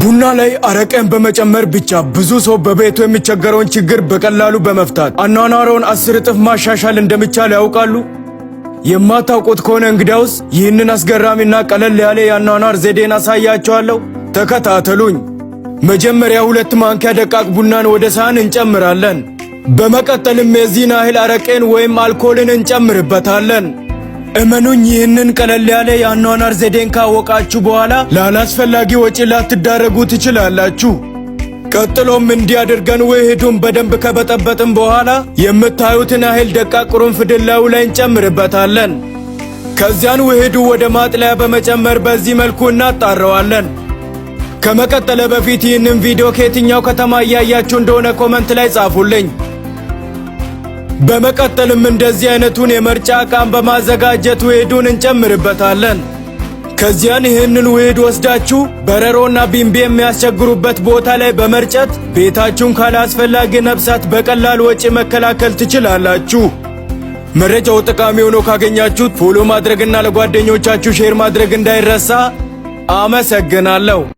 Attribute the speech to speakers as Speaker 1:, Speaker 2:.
Speaker 1: ቡና ላይ አረቄን በመጨመር ብቻ ብዙ ሰው በቤቱ የሚቸገረውን ችግር በቀላሉ በመፍታት አኗኗሮን 10 እጥፍ ማሻሻል እንደሚቻል ያውቃሉ? የማታውቁት ከሆነ እንግዲያውስ ይህንን አስገራሚና ቀለል ያለ የአኗኗር ዘዴን አሳያችኋለሁ። ተከታተሉኝ። መጀመሪያ 2 ማንኪያ ደቃቅ ቡናን ወደ ሳህን እንጨምራለን። በመቀጠልም የዚህን ያህል አረቄን ወይም አልኮልን እንጨምርበታለን። እመኑኝ፣ ይህንን ቀለል ያለ የአኗኗር ዘዴን ካወቃችሁ በኋላ ላላስፈላጊ ወጪ ላትዳረጉ ትችላላችሁ። ቀጥሎም እንዲህ አድርገን ውህዱን በደንብ ከበጠበጥን በኋላ የምታዩትን ያህል ደቃቅ ቅርንፉድ ላዩ ላይ እንጨምርበታለን። ከዚያን ውህዱ ወደ ማጥለያ በመጨመር በዚህ መልኩ እናጣረዋለን። ከመቀጠሌ በፊት ይህንን ቪዲዮ ከየትኛው ከተማ እያያችሁ እንደሆነ comment ላይ ጻፉልኝ። በመቀጠልም እንደዚህ አይነቱን የመርጫ ዕቃን በማዘጋጀት ውህዱን እንጨምርበታለን። ከዚያን ይህንን ውህድ ወስዳችሁ በረሮና ቢምቢ የሚያስቸግሩበት ቦታ ላይ በመርጨት ቤታችሁን ካላስፈላጊ ነፍሳት በቀላል ወጪ መከላከል ትችላላችሁ። መረጃው ጠቃሚ ሆኖ ካገኛችሁት follow ማድረግና ለጓደኞቻችሁ share ማድረግ እንዳይረሳ። አመሰግናለሁ።